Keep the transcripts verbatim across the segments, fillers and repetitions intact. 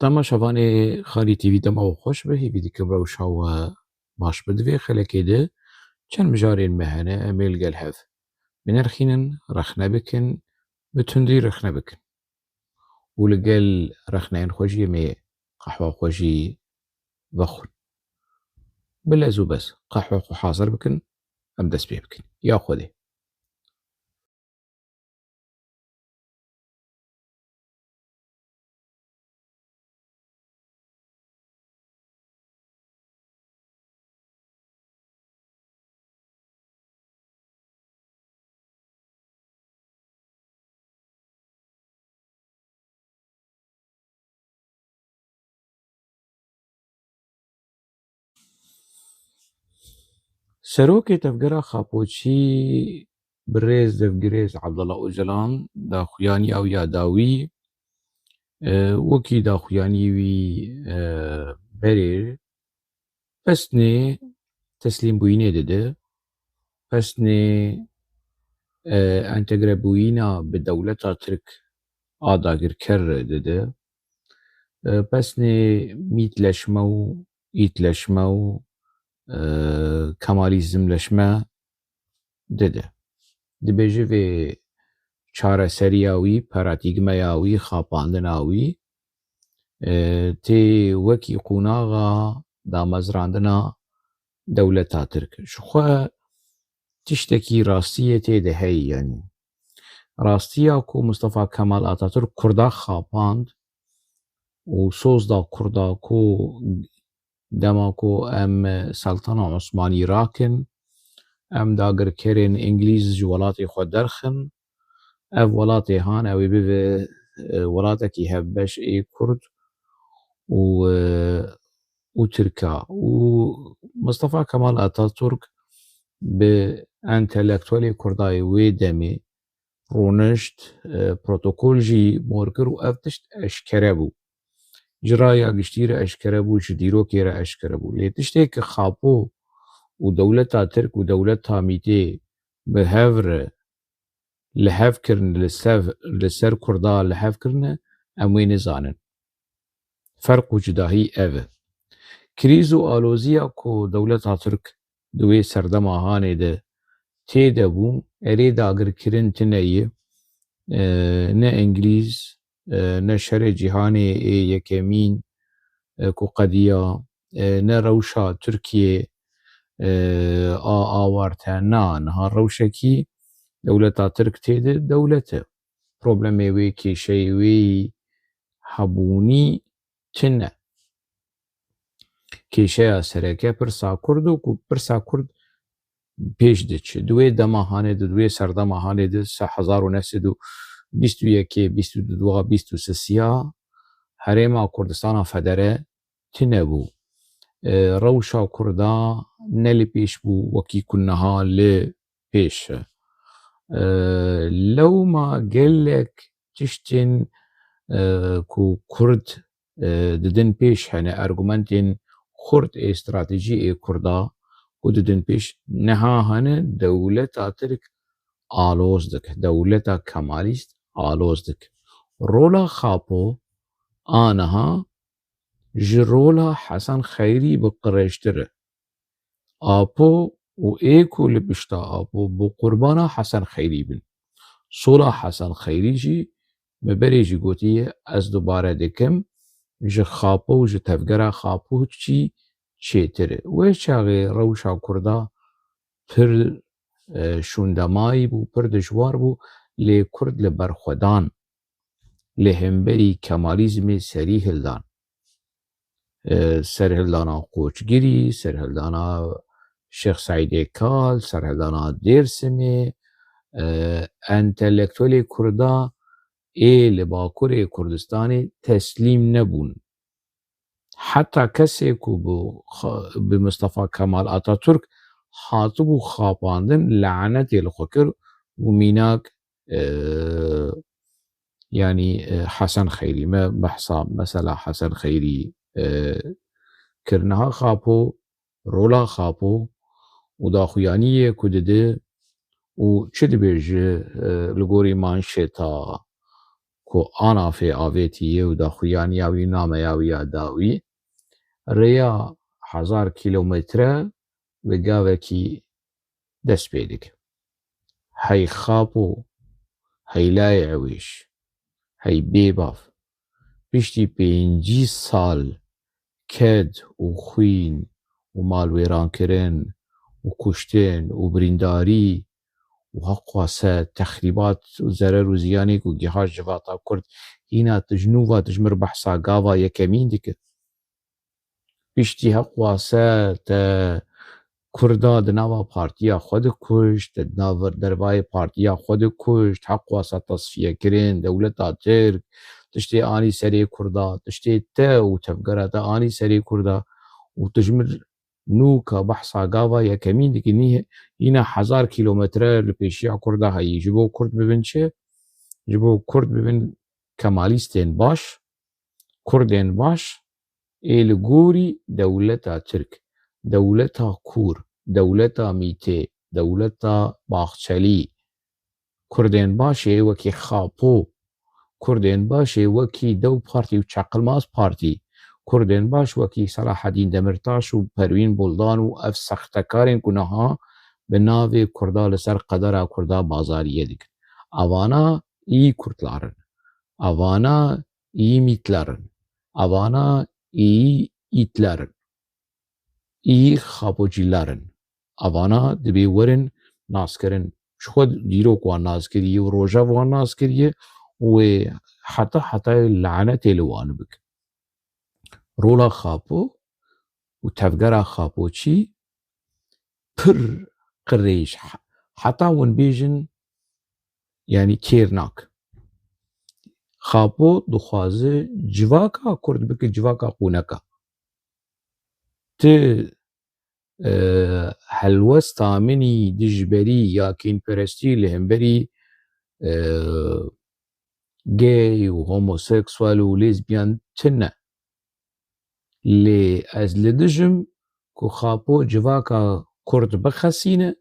Temaşevanê Xalî T V, dema we xweş be, hêvî dikim rewşa we baş be. Di vê xelekê de çend mijarên me hene, em ê li gel hev binirxînin, rexne bikin, bi tundî rexne bikin. Û li gel rexneyên xwe jî em ê qehwa xwe jî vexwin. Bi lez û bez qehwa xwe hazir bikin, em dest pê bikin. Ya Xwedê. Serokê Tevgera Xapoçî, birêz Devgirêz Abdullah Ocalan, daxuyaniya wî ya dawî, e, wekî daxuyanî wî, e, berê pesnê teslîmbûyînê dide, pesnê, e, entegrebûyîna bi dewleta Tirk a dagirker dide, e, pesnê mîtleşme û îtleşme û, e, kemalîzmleşme dide. Dibêje vê çareseriya wî, paradîgmeya wî, xapandina wî, e, tê wekî qonaxa damezrandina dewleta Tirk. Ji xwe tiştekî rastiyê tê de heye, yanî. Rastiya ku Mustafa Kemal Atatürk Kurda xapand û soz da Kurda ku dema ku em Seltana Osmanî rakin, em dagirkerên Îngilîz ji welatê xwe derxin, ev welatê han ew ê bibe, e, welatekî hevbeş ê Kurd û, e, û Tirka. Û Mustafa Kemal Atatürk bi entelektuelê Kurda yê wê demê rûnişt, e, protokol jî mor kir û ev tişt eşkere bû. Ji raya giştî re eşkere bû, ji dîrokê re eşkere bû. Lê tiştê ki Xapo û dewleta Tirk û dewleta Mîtê bi hev re li hev kirin, li sev-, li ser Kurda li hev kirine, em wê nizanin. Ferq û cudahî ev e. Krîz û aloziya ku dewleta Tirk di wê serdema hanê de tê de bû, erê dagirkirin tine ye, e, ne Îngilîz, e, ne şerê cîhanê ê yekemîn, e, ku qediya, e, ne rewşa Tirkiyê, e, a awarte. Na, niha rewşekî dewleta Tirk tê de dewlet e. Problemê wê, kêşeyê wê yî hebûnî tune. Kêşeya sereke pirsa Kurd û ku pirsa Kurd pêş diçe. Di wê dema hanê de, di wê serdema hanê de, se hezar û neh sed û bîst û yekê, bîst û du, bîst û sisiya Herêma Kurdistana Federe tune bû. E, rewşa Kurda ne li pêş bû wekî ku niha li pêş e. E, lewma gelek tiştên, e, ku Kurd, e, didin pêş hene, argumentên xurt ê stratejî ê Kurda ku didin pêş niha hene, dewleta Tirk aloz dik, dewleta Kemalîst aloz dik. Rola Xapo aniha ji rola Hesen Xeyrî bi qirêjtir e. Apo û ê ku li pişta Apo bi qurbana Hesen Xeyrî bin. Sola Hesen Xeyrî jî me berê jî gotiye, ez dubare dikim, ji Xapo û ji tevgera Xapo çî çêtir e. Wê çaxê rewşa Kurda pir, e, şûndemayî bû, pir dijwar bû, lê Kurd li berxwedan, li hemberî Kemalîzmê serî hildan. E, serhildana Qoçgirî, serhildana Şêx Seîdê Kal, serhildana Dêrsimê, e, entelektuelê Kurda ê li Bakurê Kurdistanê teslîm nebûn. Heta kesê ku bi xa-, bi Mustafa Kemal Atatürk hatibû xapandin, lanetê li xwe kir û mînak, e, yanî, e, Hesen Xeyrî, me behsa mesela Hesen Xeyrî, e, kir. Niha Xapo, rola Xapo û daxuyaniyê ku dide û çi dibêje, e, li gorî manşeta ku anafê avêtî yê û daxuyaniya wî, nameya wî ya dawî, rêya hezar kîlometre bi gavekî dest pê dike. Hey Xapo, hey layê ewêş, hey bêbav, piştî pêncî sal ked û xwîn û malwêrankirin û kuştin û birîndarî û heqwase texrîbat û zerer û ziyanê ku giha civata Kurd, hîna tu ji nû ve tu ji mir behsa gava yekemîn dike. Piştî heqwase te Kurda di nava partiya xwe dikuşt, te di nav dervayê partiya xwe dikuşt, heqwase tesfiyekirin, dewleta Tirk tiştê anî serê Kurda, tiştê te û tevgera te anî serê Kurda û tu ji mir nûka behsa gava yekemîn dikî, nî-, hîna hezar kîlometre li pêşiya Kurda heyî. Ji bo Kurd bibin çi? Ji bo Kurd bibin Kemalîstên baş, Kurdên baş, ê li gorî dewleta Tirk, dewleta Kûr, dewleta Mîtê, dewleta Baxçelî, Kurdên baş ê wekî Xapo, Kurdên baş ê wekî Dew Partî û Çaqilmaz Partî, Kurdên baş wekî Selahedîn Demirtaş û Perwîn Buldan û ev sextekarên ku niha bi navê Kurda li ser qedera Kurda bazariyê dikin. Evana î Kurdlar in. Evana î Mîtler in. Evana î Îtler in. Î Xapocîler in. Evana dibê werin naskirin. Ji xwe dîrok wan nas kiriye û rojev wan nas kiriye û wê heta hetayê lanetê li wan bike. Rola Xapo û tevgera Xapoçî pir qirêj, he-, heta hûn bêjin, yanî kêr nak. Xapo dixwaze civaka Kurd bike civaka qûneka. Ti, e, helwesta min î dijberî ya kînperestî li hemberî, e, gay û homoseksual û lêzbiyan tune. Lê ez li dijim ku Xapo civaka Kurd bixesîne,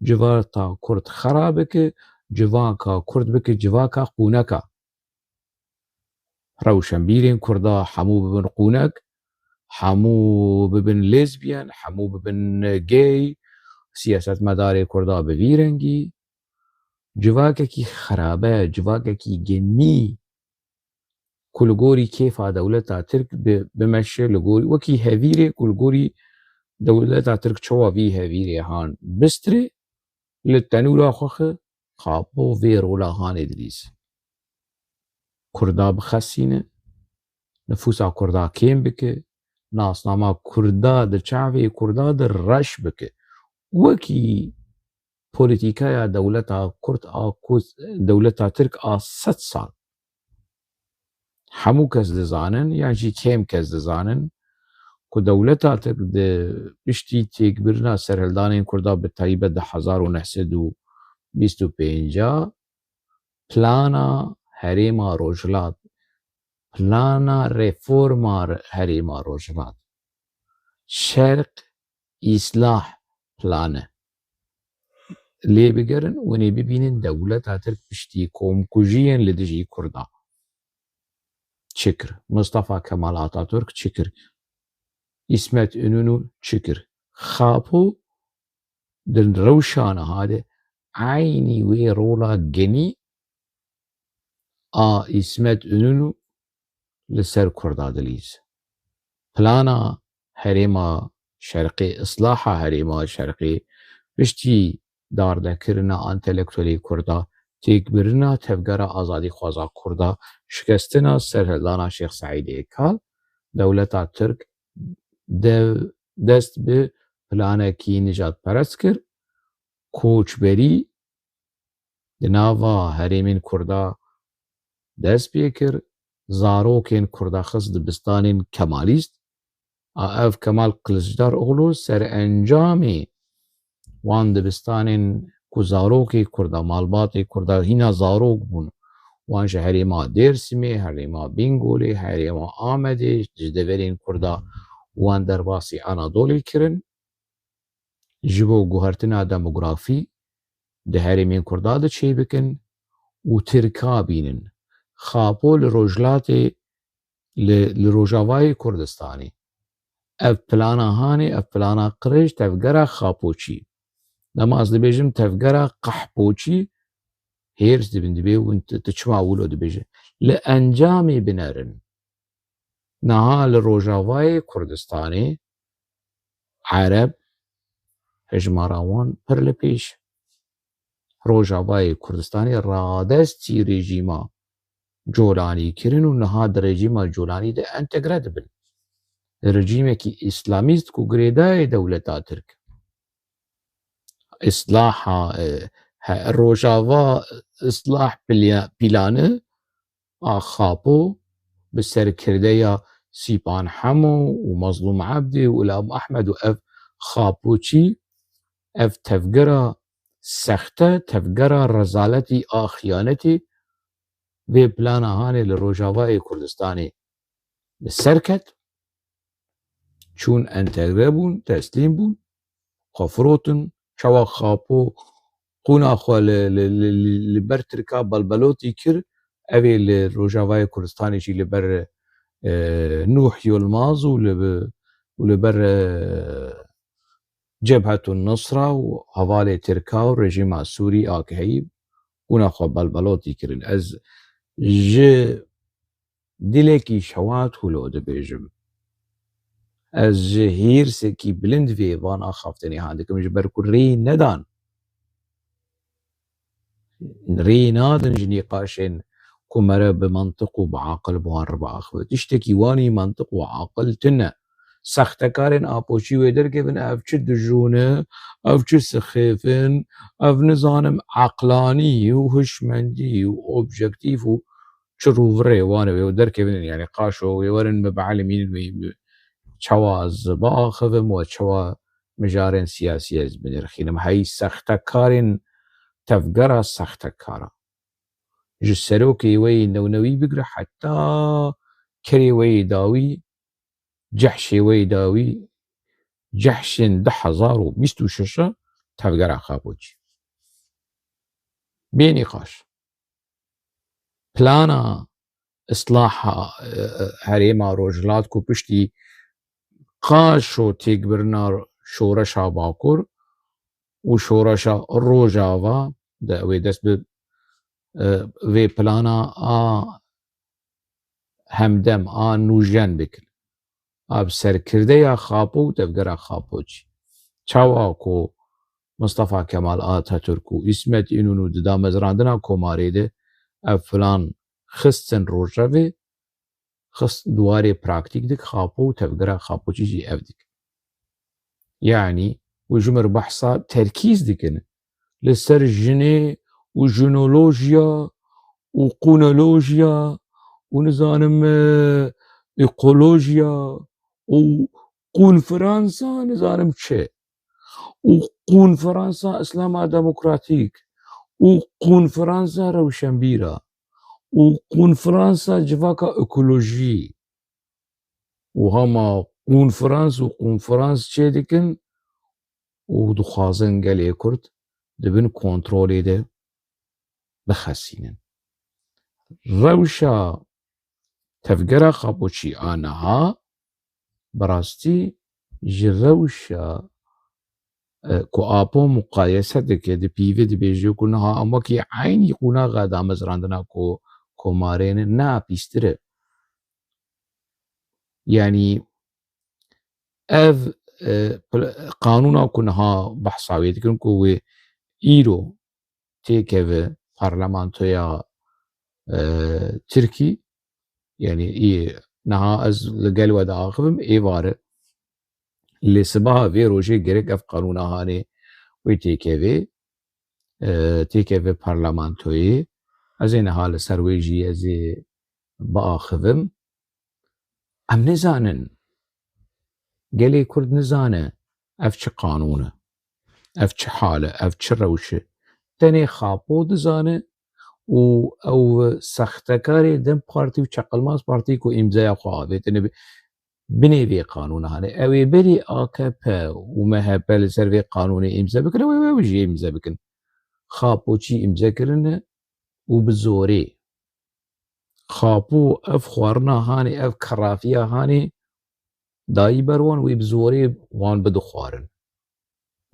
civaka Kurd xera bike, civaka Kurd bike civaka qûneka. Rewşenbîrên Kurda hemû bibin qûnek, hemû bibin lêzbiyen, hemû bibin gay, siyasetmedarê Kurda bi vî rengî. Civakekî xerabe, civakekî genî ku li gorî kêfa dewleta Tirk bi-, bimeşe, li gorî wekî hevîrê ku li gorî dewleta Tirk çawa vî hevîrê han bistirê, li tenûra xwe xi, Xapo vê rola hanê dilîze. Kurda bixesîne, nifûsa Kurda kêm bike, nasnama Kurda di çavê Kurda de reş bike. Wekî polîtîkaya dewleta Kurd a ku dewleta Tirk a sed sal. Hemû kes dizanin, yan jî kêm kes dizanin ku dewleta Tirk di piştî têkbirina serhildanên Kurda, bi taybet di hezar û neh sed û bîst û pênc a, plana Herêma Rojhilat, plana reforma Herêma Rojhilat, Şerq Îslah Planı lê bigerin, hûn ê bibînin dewleta Tirk piştî komkujiyên li dijî Kurda çi kir? Mustafa Kemal Atatürk çi kir? Îsmet Înonû çi kir? Xapo di rewşa niha de eynî wê rola genî a Îsmet Înonû li ser Kurda dilîze. Plana herêma şerqê, islaha herêma şerqê, piştî dardekirina entelektuelê Kurda, têkbirina tevgera azadîxwaza Kurda, şikestina serhildana Şêx Seîdê Kal, dewleta Tirk dev-, dest bi planekî nijadperest kir, koçberî di nava herêmên Kurda dest pê kir, zarokên Kurda xist dibistanên Kemalîst. A ev Kemal Kiliçdaroglu serencamê wan dibistanên ku zarokê Kurda, malbatê Kurda hîna zarok bûn, wan ji herêma Dêrsimê, herêma Bîngolê, herêma Amedê, ji deverên Kurda wan derbasî Anadolê kirin. Ji bo guhertina demografî di herêmên Kurda de çêbikin û Tirka bînin. Xapo li Rojhilatê, li, li Rojavayê Kurdistanê. Ev plana hanê, ev plana qirêj, tevgera Xapoçî. Dema ez dibêjim tevgera Qehpoçî, hêrs dibin, dibê hûn tu, tu çima wilo dibêje. Li encamê binerin. Niha li Rojavayê Kurdistanê Ereb hejmara wan pir li pêş. Rojavayê Kurdistanê radestî rejîma Colanî kirin û niha di rejîma Colanî de entegre dibin. Rejîmekî îslamîst ku girêdayê dewleta Tirk. Îslaha, e, he, Rojava Îslah Pilya-, Planı a Xapo bi serkirdeya Sîpan Hemo û Mazlûm Ebdî û Îlham Ehmed û ev Xapoçî, ev tevgera sexte, tevgera rezaletî a xiyanetê vê plana hanê li Rojavayê Kurdistanê li ser ket. Çûn entegre bûn, teslîm bûn, xwe firotin, çawa Xapo qûna xwe li, li, li, li, li ber Tirka belbelotî kir, ev ê li Rojavayê Kurdistanê jî li ber, e, Nuh Yilmaz û li, û li ber, e, Cebhetun Nusra û hevalê Tirka û rejîma Sûrî A K H'yî qûna xwe belbelotî kirin. Ez ji dilekî şewat wilo dibêjim. Ez ji hîrsekî bilind vê van axaftinê han dikim, ji ber ku rê nedan. Rê nadin ji nîqaşên ku mere bi mantiq û bi aqil bi wan re biaxive. Tiştekî wanî mantiq û aqil tune. Sextekarên Apoçî wê derkevin, ev çi dijûn e, ev çi sixêf in, ev nizanim eqlanî û hişmendî û objektîf û çi rûvirê wan e wê derkevin, yani qaşo wê werin me bielmînin wê çawa ez biaxivim we çawa mijarên siyasî ez binirxînim. Hey sextekarên tevgera sextekara. Ji serokê we yê newnewî bigire heta kerê we yê dawî, cehşê we yê dawî, cehşên du hezar û bîst û şeş tevgera Xapoçî. Bê nîqaş. Plana islaha, e, e, herêma Rojhilat ku piştî qaşo têkbirina şoreşa Bakur û şoreşa Rojava de wê dest bi, e, vê plana a hemdem a nûjen bikin. A bi serkirdeya Xapo û tevgera Xapoçî. Çawa ku Mustafa Kemal Atatürk û Îsmet Înûnû di damezrandina Komarê de ev plan xistin rojevê, xist di warê praktîk dik Xapo û tevgera Xapoçî jî ev dik. Yanî û ji mir behsa terkîz dikin li ser jinê û jinolojiya û qûnolojiya û nizanim, e, ekolojiya û konferansa nizanim çi û konferansa Îslama Demokratîk û konferansa Rewşenbîra û konferansa Civaka Ekolojî û hema konferans û konferans çêdikin û dixwazin gelê Kurd di bin kontrolê de bixesînin. Rewşa tevgera Xapoçî a niha bi rastî ji rewşa, e, ku Apo muqayese dike, di pîvê dibêje ku niha em wekî eynî qonaxa damezrandina ku komarê ne, na pîstir e. Yanî ev, e, pl-, qanûna ku niha behsa wê dikin ku wê îro têkeve parlamentoya, e, Tirkî, yanî î niha ez li gel we diaxivim, êvar e. Lê sibaha vê rojê gerek ev qanûna hanê wê têkevê, e, têkeve parlamentoyê. Ez ê niha li ser wê jî ez ê biaxivim. Em nizanin. Gelê Kurd nizane ev çi qanûn e, ev çi hal e, ev çi rewş e. Tenê Xapo dizane û ew sextekarê DEM Partî û Çeqilmaz Partî ku îmzaya xwe avêtine bi-, binê vê qanûna hane. Ew ê berî A K P û M H P li ser vê qanûnê îmze bikin, ew ê ew jî îmze bikin. Xapoçî îmze kirine û bi zorê. Xapo, ev xwarina hanê, ev kerafiya hanê dayî ber wan, wê bi zorê wan bidixwarin.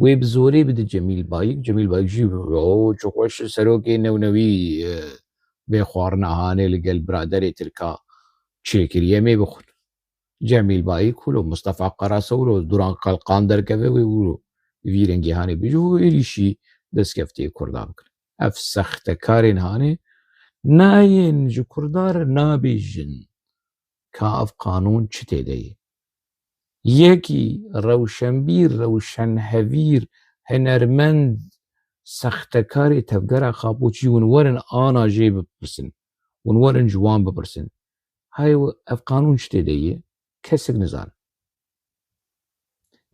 Wê bi zorê bide Cemîl Bayik. Cemîl Bayik jî, o, çi xweş serokê newnewî, e, bê xwarina hanê li gel biraderê Tirka çêkiriye, mê bixwin. Cemîl Bayik wilo Mustafa Karasa wilo Duran Kalkan derkeve wê wilo vî rengê hanê bêje û êrîşî destkeftê Kurda bikin. Ev sextekarên hanê nayên ji Kurda re nabêjin ka ev qanûn çi tê de ye. Yekî rewşenbîr, rewşenhevîr, hunermend, sextekarê tevgera Xapoçî hûn werin ana jê bipirsin. Hûn werin ji wan bipirsin. Hay ev qanûn çi tê de ye? Kesek nizane.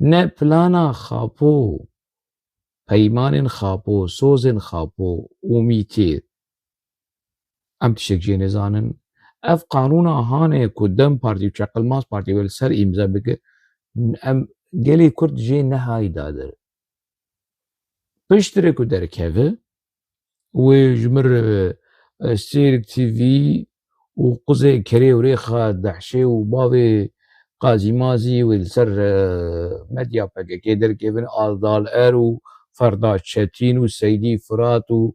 Ne plana Xapo, peymanên Xapo, sozên Xapo, omîtê. Em tiştek jê nizanin. Ev qanûna hanê ku DEM Partî û Çeqilmaz Partî wê li ser îmze bike, em gelê Kurd jê nehayî dadir. Piştre ku derkeve, wê ji mir, e, Sêrik T V û quzê kerê û rêxa Dehşê û bavê Qazî Mazî wê li ser, e, medya P K K derkevin, Adal Er û Ferda Çetîn û Seydî Firat û,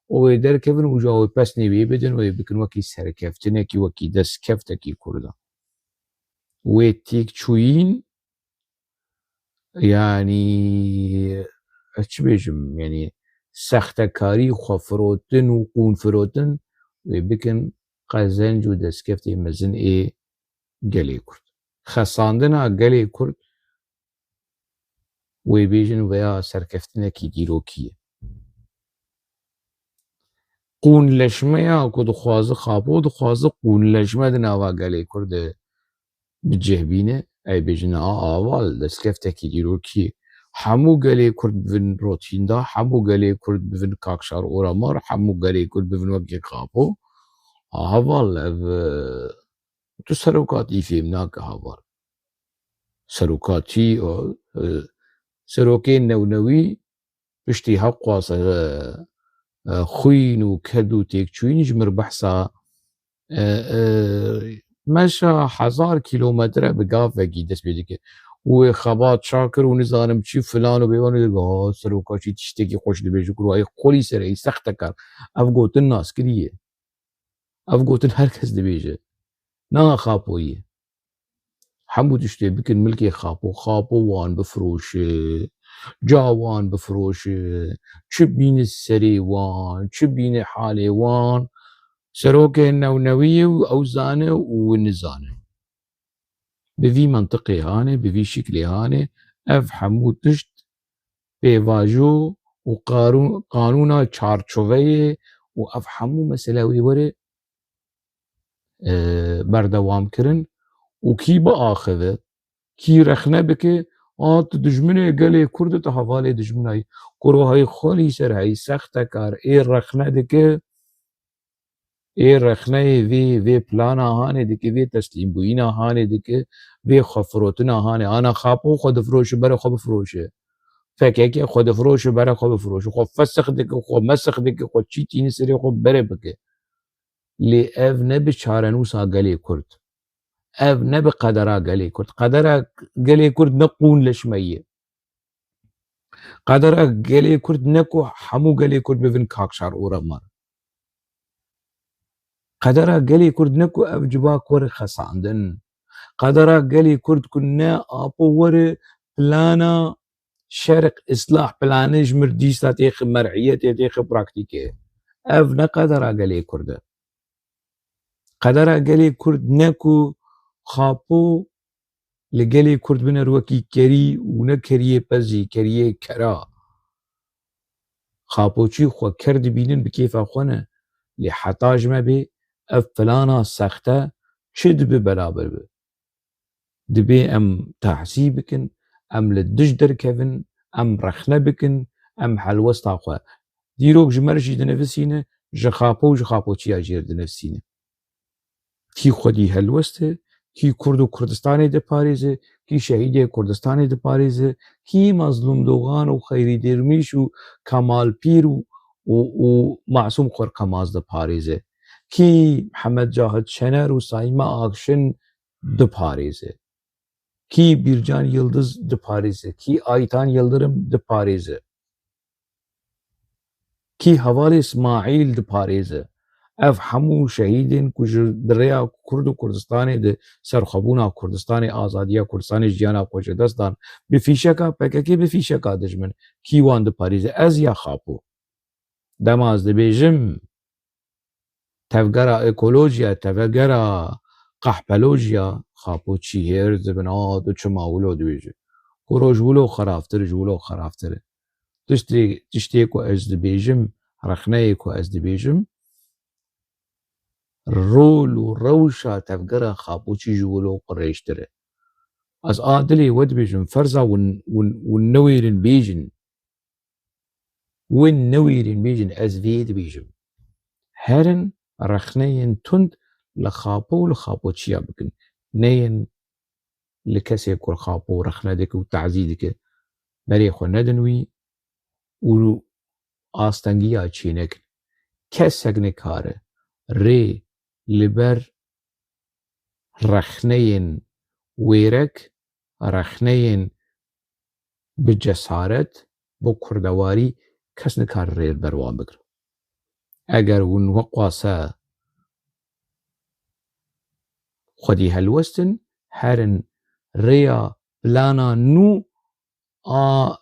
û wê derkevin û ja wê pesnê wê bidin, wê bikin wekî serkeftinekî, wekî destkeftekî Kurdan. Wê têk çûyîn, yanî, ez çi bêjim, yanî, sextekarî, xwefirotin û qûnfirotin, wê bikin qezenc û destkeftê mezin ê gelê Kurd. Xesandina gelê Kurd, wê bêjin veya serkeftinekî dîrokî ye. Qûnleşmeya ku dixwaze, Xapo dixwaze qûnleşme di nava gelê Kurd de bi cih bîne, ey bêjin a aval destkeftekî dîrokî ye. Hemû gelê Kurd bivin rotînda, hemû gelê Kurd bivin Kakşar Oramar, hemû gelê Kurd bivin wekî Xapo. A heval ev, e, tu serokatî fêm nake heval. Serokatî, e, e, serokên newnewî piştî heqwas, e, e, xwîn û ked û têkçûyîn ji mir behsa, e, e, meşa hezar kîlometre bi gavekî dest pê dike. Û wê xebat çakir û nizanim çi filan û bêwan û, ha, serokatî tiştekî xweş dibêje, kurwa, ê qolî ser ey sextekar. Ev gotin naskirî ye. Ev gotin her kes dibêje. Na Xapoyî. Hemû tiştê bikin milkê Xapo. Xapo wan bifiroşe. Ca wan bifiroşe. Çi bîne serê wan, çi bîne halê wan. Serokên newnewî ye û ew zane û win nizane. Bi vî mentiqê hanê, bi vî şiklê hanê, ev hemû tişt pêvajo û qarû-, qanûna çarçoveyê û ev hemû mesele wê were, e, berdewam kirin û kî biaxive, kî rexne bike, a tu dijminê gelê Kurd î, tu hevalê dijmina yî. Kurwa hey xwelî ser hey sextekar ê rexne dike, ê rexneyê vê, vê plana hanê dike, vê teslîmbûyîna hanê dike, vê xwefirotina hanê. Ana Xapo xwe difiroşe, bere xwe bifiroşe. P K K xwe difiroşe, bere xwe bifiroşe. Xwe fesix dike, xwe mesix dike, xwe çî tîne serê xwe bere bike. Lê ev ne bi çarenûsa gelê Kurd. Ev ne bi qedera gelê Kurd. Qedera gelê Kurd ne qûnleşmeyî ye. Qedera gelê Kurd ne ku hemû gelê Kurd bivin Kakşar Oramar. Qedera gelê Kurd ne ku ev civak were xesandin. Qedera gelê Kurd ku ne Apo were plana şerq, islah planê ji mir dîsa têxe mer'iyetê, têxe praktîkê. Ev ne qedera gelê Kurd e. Qedera gelê Kurd ne ku Xapo li gelê Kurd biner wekî kerî û ne keriyê pezî, keriyê kera. Xapoçî xwe ker dibînin bi kêfa xwe ne. Lê heta ji me bê ev plana sexte çi dibe belaber be? Dibê em tahsî bikin, em li dij derkevin, em rexne bikin, em helwesta xwe. Dîrok ji me re jî dinivîsîne, ji Xapo û ji Xapoçiya jê re dinivîsîne. Kî xwedî helwest e, kî Kurd û Kurdistanê diparêze, kî şehîdê Kurdistanê diparêze, kî Mazlûm Dogan û Xeyrî Dêrmîş û Kemal Pîr û, û, û Masûm Xorkemaz diparêze. Kî Mihemed Cahit Şener û Saîma Akşin diparêze? Kî Bîrcan Yildiz diparêze? Kî Aytan Yildirim diparêze? Kî hevalê Smaîl diparêze? Ev hemû şehîdên ku ji di rêya Kurd û Kurdistanê di serxwebûna Kurdistanê, azadiya Kurdistanê jiyana xwe ji dest dan, bi fîşeka P K K, bi fîşeka dijmin, kî wan diparêze? Ez ya Xapo. Dema ez dibêjim, tevgera ekolojiya, tevgera qehpelojya, Xapo çi hêr dibin, a, tu çima wilo dibêjî? Ku roj wilo xerabtir, ji wilo xerabtir e. Tiştê, tiştê ku ez dibêjim, rexneyê ku ez dibêjim, rol û rewşa tevgera Xapo çi ji wilo qirêjtir e. Ez a dilê we dibêjim, ferza win, win, win newêrin bêjin. Win newêrin bêjin, ez vê dibêjim. Herin rexneyên tund li Xapo û li Xapoçiya bikin. Neyên li kesê ku Xapo rexne dike û tazî dike, berê xwe nedin wî û astengiya çê nekin. Kesek nikare rê li ber rexneyên wêrek, rexneyên bi cesaret, bi kurdewarî kes nikare rê li ber wan bigire. Eger hûn wexwase xwedî helwestin, herin rêya plana nû a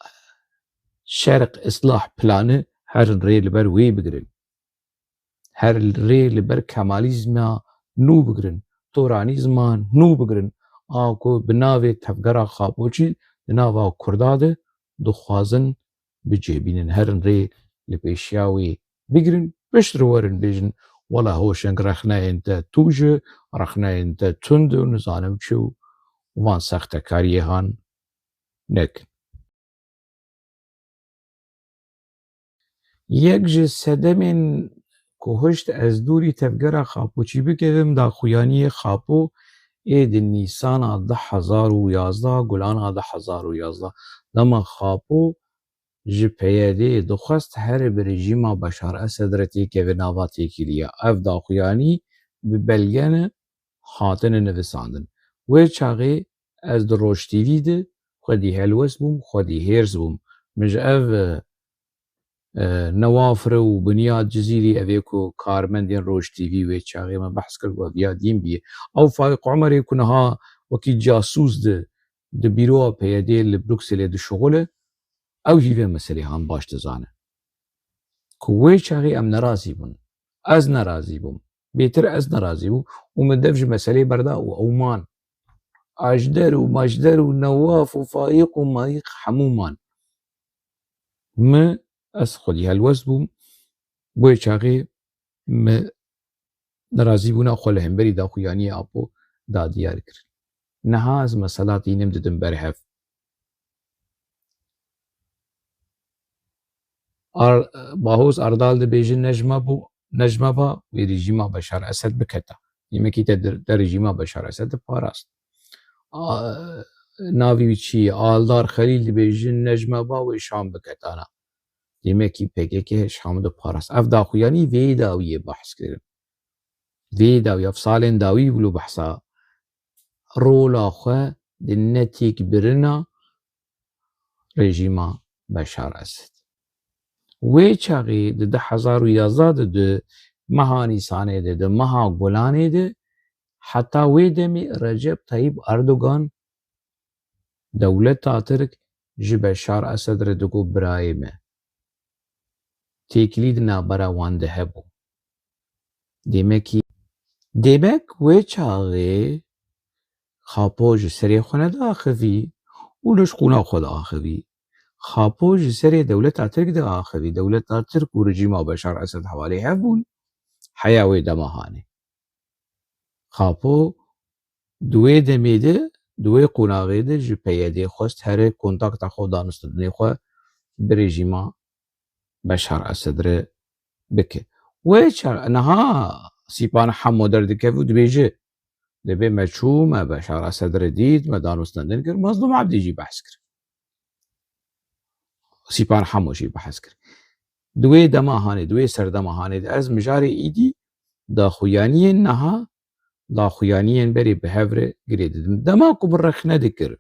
Şerq Islah Planı, herin rê li ber wê bigirin. Her rê li ber Kemalîzma nû bigirin, Toranîzma nû bigirin, a ku bi navê tevgera Xapoçî di nava Kurda de dixwazin bicêbînin. Herin rê li pêşiya wê bigirin, piştre werin bêjin, wela hoşeng rexneyên te tûj e, rexneyên te tund e û nizanim çi û van sextekariyê han nekin. Yek ji sedemên ku hişt ez dûrî tevgera Xapoçî bikevim, daxuyaniyê Xapo ê di Nîsana du hezar û yazdeh, Gulana du hezar û yazdeh. Dema Xapo ji P Y D'ê dixwest here bi rejîma Beşar Esed re têkeve nava têkiliya. Ev daxuyanî bi belge ne hatine nivisandin. Wê çaxê ez di Roj T V de xwedî helwest bûm, xwedî hêrs bûm. Min ji ev, e, e, Newaf re û Binyat Cizîrî, ev ê ku karmendên Roj T V wê çaxê me behs kir, got, ya dîn bî. Ew Faîq Umerê ku niha wekî casûs di, di bîroya P Y D'ê li Brukselê dişuxule, ew jî vê meselê han baş dizane. Ku wê çaxê em nerazî bûn. Ez nerazî bûm. Bêtir ez nerazî bûm û min dev ji meselê berda û ew man. Ajder û Majder û Newaf û Faîq û Maîq hemû man. Min, ez xwedî helwest bûm. Wê çaxê min nerazîbûna xwe li hemberî daxuyaniyê Apo da diyar kir. Niha ez mesela tînim didim ber hev. Ar-, Bahoz Erdal dibêje, Necma bû, Necma ba, wê rejîma Beşar Esed biketa. Demekî te di, te rejîma Beşar Esed diparast. A, navî wî çi ye? Aldar Xelîl dibêje, Necma ba, wê Şam biketana. Demekî P K K Şam diparast. Ev daxuyanî vê dawiyê behs kirin. Vê dawî, ev salên dawî bû behsa rola xwe di netêkbirina rejîma Beşar Esed. Wê çaxê di du hezar û yazdeh de, di meha Nîsanê de, di meha Gulanê de, heta wê demê Recep Tayyip Erdogan, dewleta Tirk ji Beşar Esed re digot birayê me. Têkilî di navbera wan de hebû. Demekî, demek wê çaxê Xapo ji serê xwe nediaxivî û li ji qûna xwe diaxivî. Xapo ji serê dewleta Tirk diaxivî. Dewleta Tirk û rejîma Beşar Esed hevalê hev bûn. Heya wê dema hanê. Xapo di wê demê de, di wê qonaxê de ji P Y D'ê xwest here kontakta xwe, danûstandinê xwe bi rejîma Beşar Esed re bike. Wê çax niha Sîpan Hemo derdikeve û dibêje, dibê me çû, me Beşar Esed re dît, me danûstandin kir, Mazlûm Ebdî jî behs kir. Sîpan Hemo jî behs kir. Di wê dema hanê, di wê serdema hanê de ez mijarê îdî Daxuyaniyên niha, daxuyaniyên berê bi hev re girê didin. Dema ku min rexne dikir,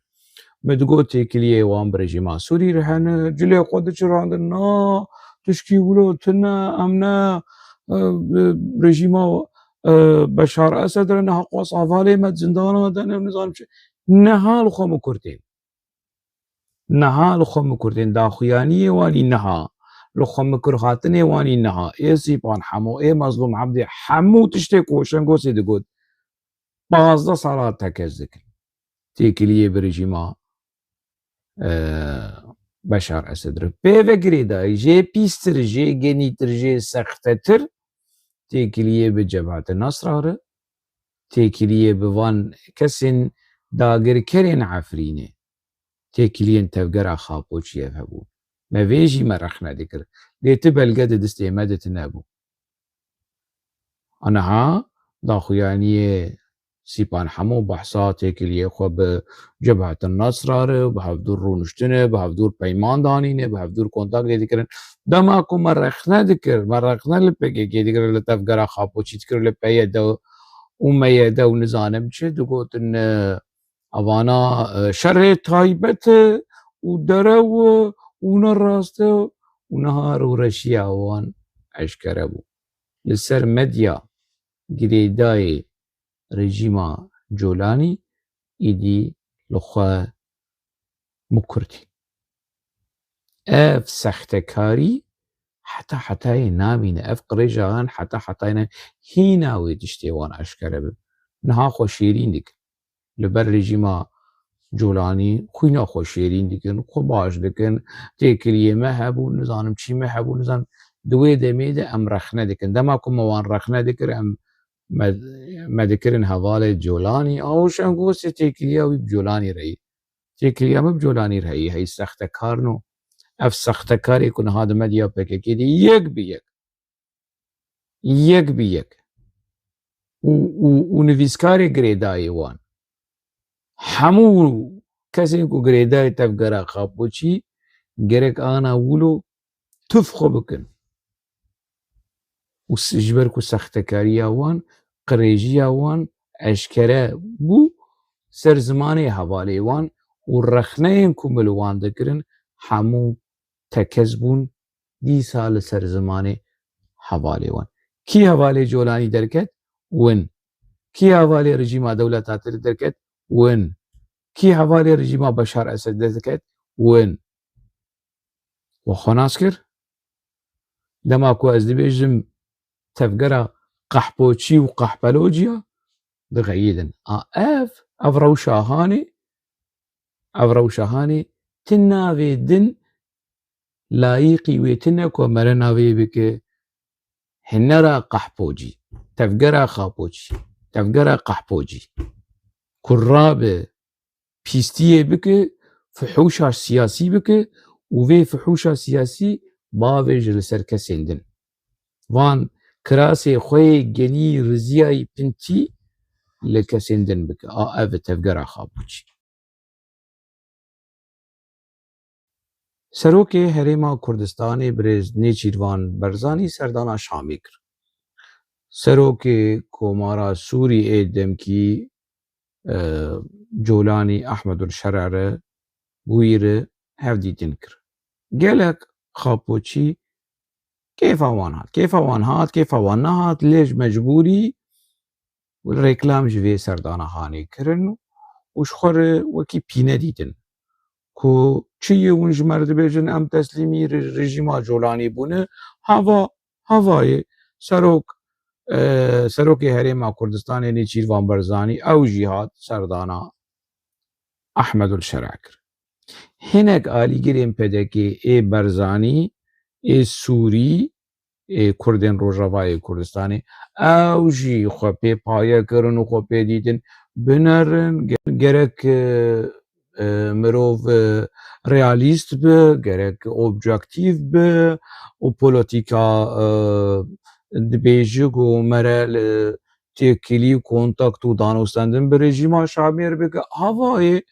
min digot têkiliyê wan bi rejîma Sûrî re hene, cilê xwe diçirandin, na, tişkî wilo tune, em ne, e, e, rejîma, e, Beşar Esed re ne, heqas hevalê me zindana de ne, nizanim çi. Niha li xwe min kurtên. Niha li xwe min kurtên, daxuyaniyê wanî niha, li xwe min kur hatinê wanî niha, ê Sîpan Hemo, ê Mezlûm Hebdî, hemû tiştê ku Şengosê digot, pazdeh sala tekez dikin. Têkiliyê bi rejîma, e, Beşar Esed re. Pê ve girêdayî, jê pîstir, jê genîtir, jê sextetir, têkiliyê bi Cebhete Nasra re, têkiliyê bi van kesên dagirkerên Efrînê, têkiliyên tevgera Xapoçiyê hebû. Me vê jî me rexne dikir. Lê ti belge di distê me de tine bû. Aniha daxuyaniyê Sîpan Hemo behsa têkiliyê xwe bi Cebhetin Nasra re, bi hevdûr rûniştine, bi hevdûr peyman danîne, bi hevdûr kontaktê dikirin. Dema ku me rexne dikir, me rexne li P K K dikir, li tevgera Xapoçî dikir, li P Y D û M Y D û nizanim çi, digotin, e, evana, e, şerê taybet e û derew e û ne rast e û niha rûreşiya wan eşkere bû. Li ser medya girêdayê rejîma Colanî êdî li xwe min kurtî. Ev sextekarî heta hetayê namîne, ev qirêja wan heta hetayê ne, hîna wê tiştê wan eşkere be. Niha xwe şêrîn dikin. Li ber rejîma Colanî xwîna xwe şêrîn dikin, xwe baş dikin, têkiliyê me hebû, nizanim çî me hebû, nizanim di wê demê de em rexne dikin. Dema ku me wan rexne dikir, em me, me dikirin hevalê Colanî, a û Şengosê têkiliya wî bi Colanî re yî. Têkiliya me bi Colanî re heyî, hey sextekar no. Ev sextekarê ku niha di medya P K K de yek bi yek, yek bi yek û, û, û nivîskarê girêdayê wan, hemû kesên ku girêdayê tevgera Xapoçî gerek ana wilo tuf xwe bikin. Û s-, ji ber ku sextekariya wan, qirêjiya wan eşkere bû ser zimanê hevalê wan û rexneyên ku min li wan dikirin hemû tekez bûn, dîsa li ser zimanê hevalê wan. Kî hevalê Colanî derket? Win. Kî hevalê rejîma dewleta tirk derket? Win. Kî hevalê rejîma Beşar Esed derket? Win. We xwe nas kir. Dema ku ez dibêjim tevgera qehpoçî û qehpelocî ya, dixeyidin. A ev, ev rewşa hanê, ev rewşa hanê ti navê din layîqî wê tine ku mere navê bike hinera qehpocî, tevgera qehpocî, tevgera qehpocî. Ku rabe pîstiyê bike, fuhûşa siyasî bike û vê fuhûşa siyasî bavêje li ser kesên din. Van kirasê xwe yê genî riziyayî pintî li kesên din bike. A ev e tevgera Xapoçî. Serokê Herêma Kurdistanê birêz Nêçîrvan Berzanî serdana Şamê kir. Serokê Komara Sûrî ê demkî, e, Colanî Ehmedul Şerere bi wî re hevdîtin kir. Gelek Xapoçî kêfa wan hat. Kêfa wan hat, kêfa wan nehat, lê ji mecbûrî û reklam ji vê serdana hanê kirin û ji xwe re wekî pîne dîtin. Ku çi yê hûn ji me re dibêjin, em teslîmî re-, rejîma Colanî bûne, hava, havayê serok, e, serokê Herêma Kurdistanê Nêçîrvan Berzanî ew jî hat serdana Ehmedul Şera kir. Hinek alîgirên P D K ê Berzanî, ê Sûrî, ê Kurdên Rojavayê Kurdistanê, ew jî xwe pê paye kirin û xwe pê dîtin. Binerin, ge-, gerek, e, e, mirov, e, realîst be, gerek objektîf be û polîtîka, e, dibêje ku mere li têkilî û kontakt û danûstendin bi rejîma Şamê re bike. Havayê,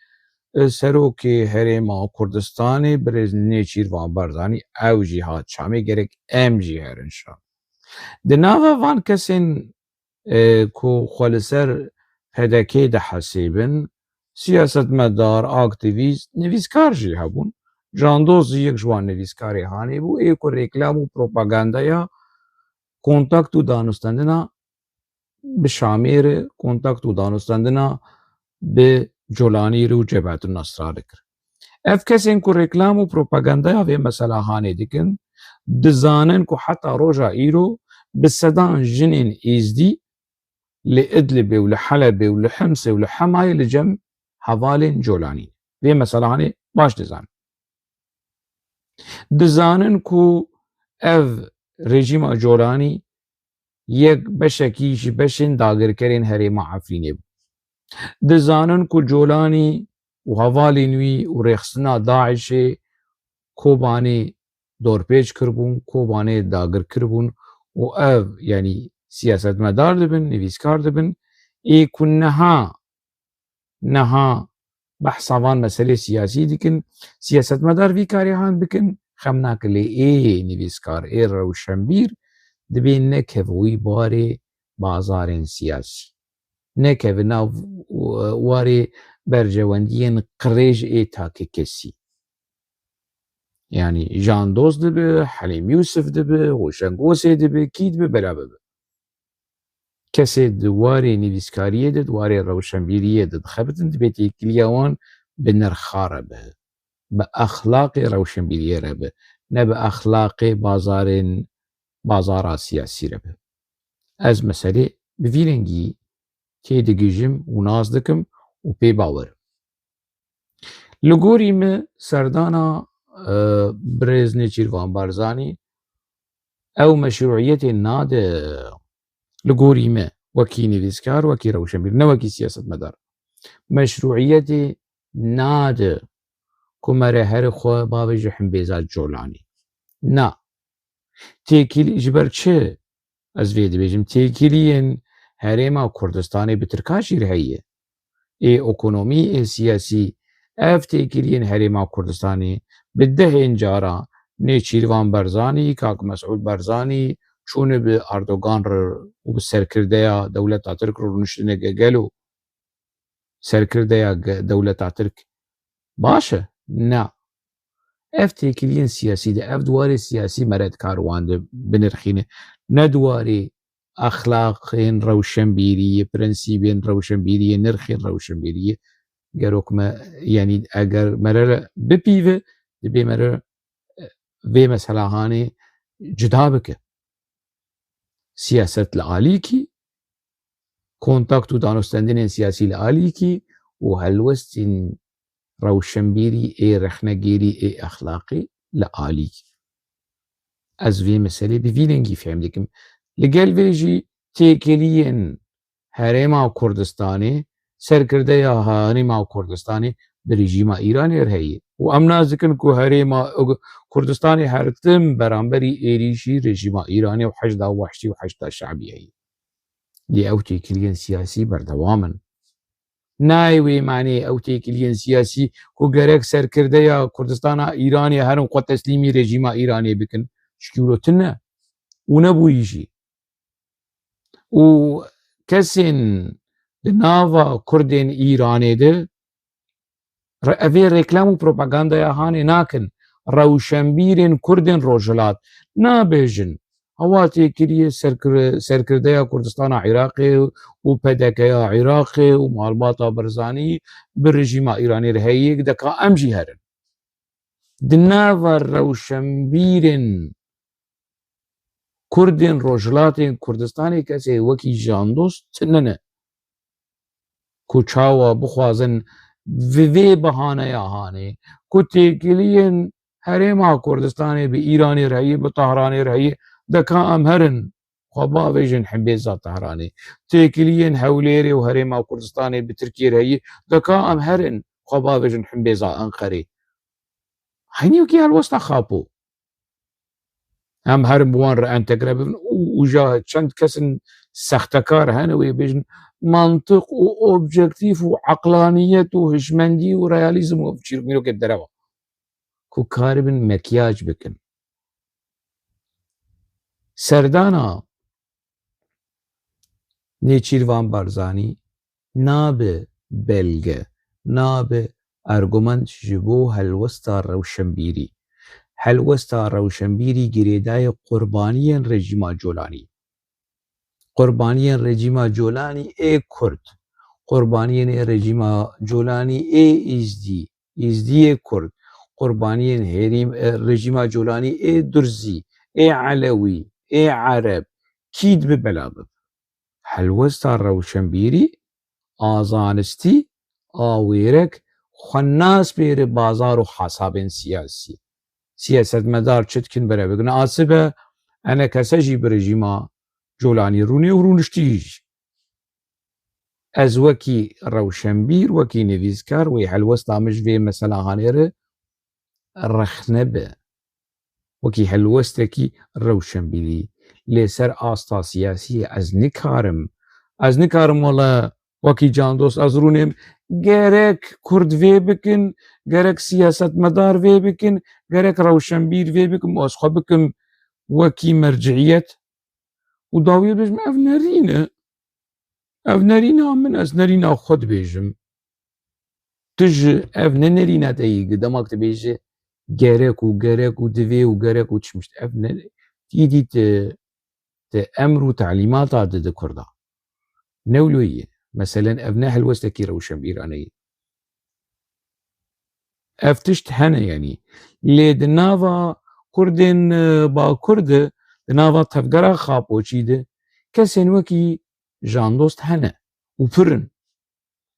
e, serokê Herêma Kurdistanê birêz Nêçîrvan Barzanî ew jî hat Şamê, gerek em jî herin Şam. Di nava van kesên e, ku xwe li ser P D K dihesêbin, siyasetmedar, aktîvîst, nivîskar jî hebûn. Jandoz jî yek ji wan nivîskarê hanê bû, ê ku rêklam û propagandeya kontakt û danûstendina bi Şamê re, kontakt û danûstendina bi Colanî re û Cebhetin Nasra re kir. Ev kesên ku rêklam û propagandeya vê mesela hanê dikin, dizanin ku heta roja îro bi sedan jinên Êzdî li Idlibê û li Helebê û li Himsê û li Hemayê li cem hevalên Colanî ne. Vê mesela hanê baş dizanin. Dizanin ku ev rejîma Colanî yek beşekî ji beşên dagirkerên herêma Efrînê bû. Dizanin ku Colanî û hevalên wî û rêxistina DAIŞê Kobanê dorpêç kiribûn, Kobanê dagir kiribûn û ev, yanî siyasetmedar dibin, nivîskar dibin, ê ku niha, niha behsa van meselê siyasî dikin, siyasetmedar vî karê han bikin, xem nake, lê ê nivîskar, ê rewşenbîr dibê nekeve wî barê bazarên siyasî. Nekeve nav warê berjewendiyên qirêj ê takekesî. Yanî Jandoz dibe, Helîm Yûsif dibe, Hoşeng Osê dibe, kî dibe bela bibe. Kesê di warê nivîskariyê de, di warê rewşenbîriyê de dixebitin, dibê têkiliya wan bi nirxa re be, bi exlaqê rewşenbîriyê re be, ne bi exlaqê bazarên, bazara siyasî re be. Ez meselê bi vî rengî têdigihîjim û nas dikim û pê bawer im. Li gorî me serdana, e, birêz Nêçîrvan Barzanî ew meşrûiyetê nade, li gorî me wekî nivîskar, wekî rewşenbîr, ne wekî siyasetmedar. Meşrûiyetê nade ku me re here xwe bavêje himbêza Colanî. Na. Têkilî ji ber çi? Ez vê dibêjim, têkiliyên herêma Kurdistanê bi Tirka jî re heye. Ê ekonomî, ê siyasî, ev têkiliyên herêma Kurdistanê bi dehên cara Nêçîrvan Barzanî, Kak Mesûd Barzanî çûne bi Erdogan re û bi serkirdeya dewleta Tirk re rûniştine ge-, gelo serkirdeya ge-, dewleta Tirk baş e? Na. Ev têkiliyên siyasî de, ev di warê siyasî me re dikar wan de binirxîne. Ne di warê exlaqên rewşenbîriyê, prensîbên rewşenbîriyê, nirxên rewşenbîriyê. Gerok me, yanî eger me re re bipîve, dibê me re vê mesela hanê cuda bike. Siyaset li alîkî, kontakt û danûstendinên siyasî li alîkî û helwestên rewşenbîrî ê rexnegêrî ê exlaqî li alîkî. Ez vê meselê bi vî rengî fehm dikim. Li gel vê jî têkiliyên Herêma Kurdistanê, serkirdeya Herêma Kurdistanê bi rejîma Îranê re heye. Û em nas dikin ku Herêma Kurdistanê her tim beramberî êrîşî rejîma Îranê û Heşda Wehşî û Heşda Şe'bî heye. Lê ew têkiliyên siyasî berdewam in. Nayê wê manê ew têkiliyên siyasî ku gerek serkirdeya Kurdistana Îranê herin xwe teslîmî rejîma Îranê bikin. Çikî wilo tune û nebûyî jî. Û kesên di nava Kurdên Îranê de re-, evê reklam û propagandaya hanê nakin. Rewşenbîrên Kurdên Rojhilat nabêjin, hewa têkiliyê serkir-, serkirdeya Kurdistana Iraqê û P D K'ya Iraqê û malbata Barzanî bi rejîma Îranê re heye, deka em jî herin. Di nava rewşenbîrên Kurdên Rojhilatê Kurdistanê kesê wekî Jandoz tune ne ku çawa bixwazin bi vê behaneya hanê ku têkiliyên Herêma Kurdistanê bi Îranê re heye, bi Tehranê re heye, deka em herin xwe bavêjin himbêza Tehranê. Têkiliyên Hewlêrê û Herêma Kurdistanê bi Tirkiyê re heye, deka em herin xwe bavêjin himbêza Enqerê. Heynî wekî helwesta Xapo. Em herin bi wan re entegre bibin û, û ja çend kesin sextekar hene wê bêjin mantiq û objektîf û eqlaniyet û hişmendî û realîzm û çîrokmîrokê derewa ku karibin mekyaj bikin. Serdana Nêçîrvan Barzanî nabe belge, nabe argument ji bo helwesta rewşenbîrî. Helwesta rewşenbîrî girêdayê qurbaniyên rejîma Colanî. Qurbaniyên rejîma Colanî ê Kurd, qurbaniyên ê rejîma Colanî ê Îzdî, Îzdiyê Kurd, qurbaniyên herîm, e, rejîma Colanî ê Durzî, ê Elewî, ê Ereb, kî dibe bela bibe. Helwesta rewşenbîrî, a zanistî, a wêrek xwe naspêre bazar û hesabên siyasî. Siyasetmedar çi dikin bere bikin. A sibe enekese jî bi rejîma Colanî rûnê û rûniştî jî. Ez wekî rewşenbîr, wekî nivîskar wê helwesta min ji vê mesela hanê re rexne be. Wekî helwestekî rewşenbîrî. Lê ser asta siyasî ez nikarim. Ez nikarim wele wekî Candost ez rûnêm, gerek Kurd vê bikin, gerek siyasetmedar vê bikin, gerek rewşenbîr vê bikin, ez xwe bikim wekî merciyet û dawiyê bêjim, ev nerîn e. Ev nerîna min, ez nerîna xwe dibêjim. Tu ji ev ne nerîna te yî, dema ku tu bêjî gerek û gerek û divê û gerek û çimiş. Ev ne, îdî tu, tu emr û telîmata dide Kurda. Ne wilo ye. Meselen ev ne helwestekî rewşenbîrane ye. Ev tişt hene yanî. Lê di nava Kurdên, e, Bakur de, di nava tevgera Xapoçî de kesên wekî Jandost hene û pir in.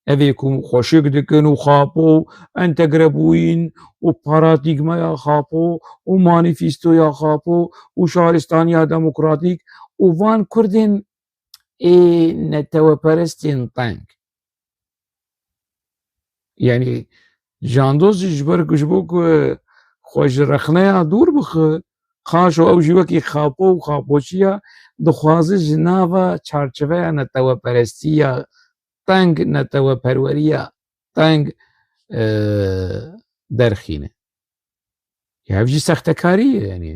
Ev ê ku xweşik dikin û Xapo û entegrebûyîn û paradîgmaya Xapo û manîfestoya Xapo û şaristaniya demokratîk û van Kurdên ê neteweperestên teng. Yanî Jandost jî ji ber ku, ji bo ku xwe ji rexneya dûr bixe, qaşo ew jî wekî Xapo û Xapoçiya dixwaze ji nava çarçeveya neteweperestiya teng, neteweperweriya teng, e, derxîne. Ya ev jî sextekarî ye, yanî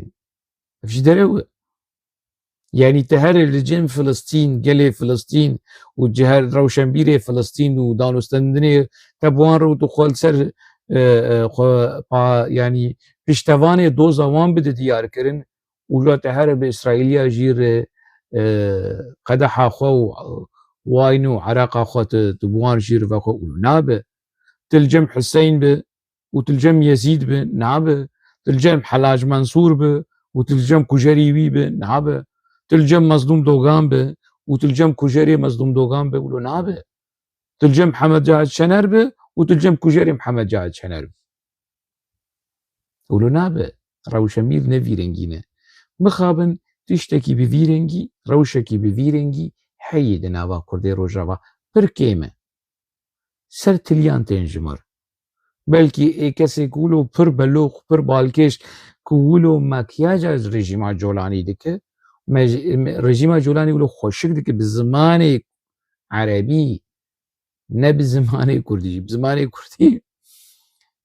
ev jî derew e. Yanî te here li cem Filistîn, gelê Filistîn û ciher rewşenbîrê Filistîn û danûstendinê te bi wan re û tu xwe li ser, e, e, xwe pa, yanî piştevanê doza wan bide diyarkirin û ya te here bi Îsraîliya jî re, e, qedeha xwe û wayne û ereqa xwe tu, tu bi wan jî re vexwe û nabe. Tu li cem Hiseyn bi, û tu li cem Yezîd bi, nabe. Tu li cem Helac Mensûr bi û tu li cem kujerî wî bi, nabe. Tu li cem Mezlûm Dogan bi û tu li cem kujerê Mezlûm Dogan bi, wilo nabe. Tu li cem Mihemed Cahit Şener bi û tu li cem kujerê Mihemed Cahit Şener bi. Wilo nabe. Rewşenbîr ne vî rengî ne. Mixabin tiştekî bi vî rengî, rewşekî bi vî rengî heye di nava Kurdê Rojava. Pir kêm e. Ser tiliyan tên ji mir. Belkî ê kesê ku wilo pir belox, pir balkêş, ku wilo makyaja rejîma Colanî dike, me-, me-, rejîma Colanî wilo xweşik dike bi zimanê erebî, ne bi zimanê kurdî, bi zimanê kurdî,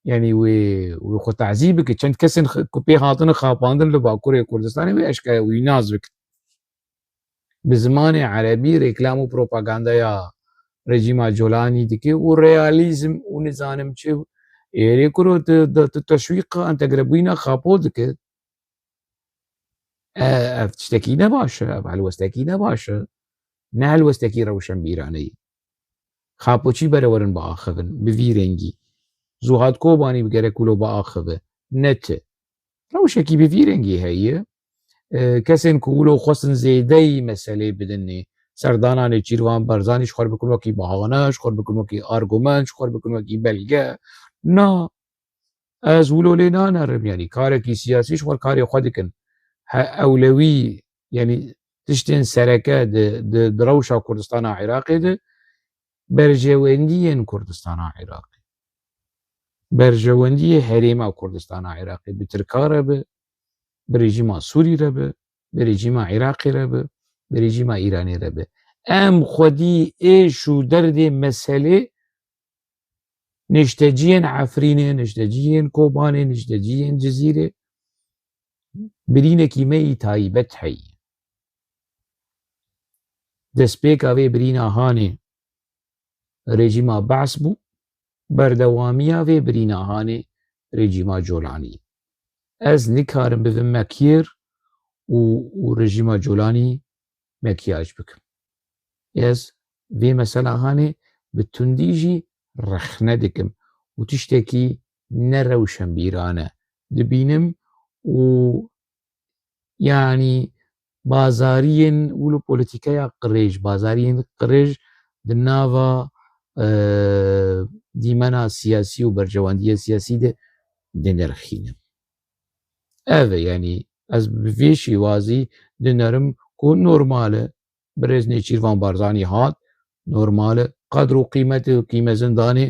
yanî wê, wê xwe tazî bike. Çend kesên x-, ku pê hatine xapandin li Bakurê Kurdistanê, wê eşkere wî nas bikin. Bi zimanê erebî reklam û propagandaya rejîma Colanî dike û realîzm û nizanim çi, êrê kuro tu, tu, tu teşwîqa entegrebûyîna Xapo dike. E, ev tiştekî ne baş e, ev helwestekî ne baş e. Ne helwestekî rewşenbîrane ye. Xapoçî berewerin biaxivin, bi vî rengî. Zuhad Kobanî bi gerek wilo biaxive, ne ti. Rewşekî bi vî rengî heye. E, kesên ku wilo xwestin zêdeyî meselê bidin nê, serdana Nêçîrvan Barzanî ji xwe bikin wekî bahane, ji xwe bikin wekî argument, ji xwe bikin wekî belge. Na, ez wilo lê nanerim, yanî karekî siyasî ji xwe karê xwe dikin. He, ewlewî, yanî tiştên sereke di, di, di rewşa Kurdistana Iraqê de berjewendiyên Kurdistana Iraqê. Berjewendiyê herêma Kurdistana Iraqê bi Tirka re be, bi rejîma Sûrî re be, bi rejîma Iraqê re be, bi rejîma Îranê re be. Em xwedî êş û derdê meselê nişteciyên Efrînê, nişteciyên Kobanê, nişteciyên Cizîrê, birînekî me yî taybet heye. Destpêka vê birîna hanê rejîma Be's bû, berdewamiya vê birîna hanê rejîma Colanî. Ez nikarim bivim mekiyêr û, û rejîma Colanî mekiyaj bikim. Ez vê mesela hanê bi tundî jî rexne dikim û tiştekî ne rewşenbîrane dibînim û yanî bazariyên wilo polîtîkeya qirêj, bazariyên qirêj di nava, e, dîmena siyasî û berjewendiya siyasî de dinirxînim. Ev e, yanî ez bi vê şêwazî dinerim ku normal e, birêz Nêçîrvan Barzanî hat, normal e, qedr û qîmetê û qîmezindanê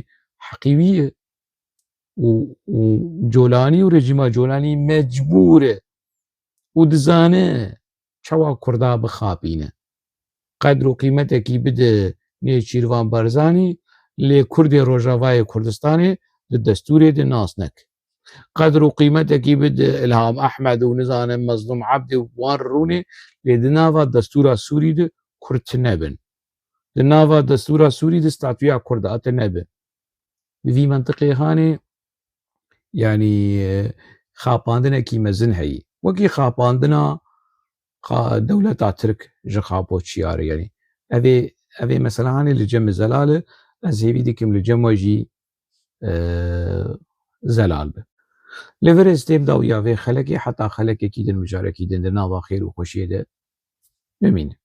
heqî wî ye. û, û Colanî û rejîma Colanî mecbûr e û dizane çawa Kurda bixapîne. Qedr û qîmetekî bide Nêçîrvan Barzanî, lê Kurdê Rojavayê Kurdistanê di destûrê de nas neke. Qedr û qîmetekî bide Îlham Ehmed û nizanim Mezlûm Ebdî û wan rûnê, lê di nava destûra Sûrî de Kurd tune bin. Di nava destûra Sûrî de statûya Kurda tune be. Di vî mentiqê hanê, yanî, e, xapandinekî mezin heyî. Wekî xapandina qa-, dewleta Tirk ji Xapo Çiyar e, yanî. Evê, evê mesela hanê li cem zelal e, ez hêvî dikim li cem we jî, e, zelal be. Li vir êstêm dawiya vê xelekê heta xelekekî din, mijarekî din di nava xêr û xweşiyê de bimînin.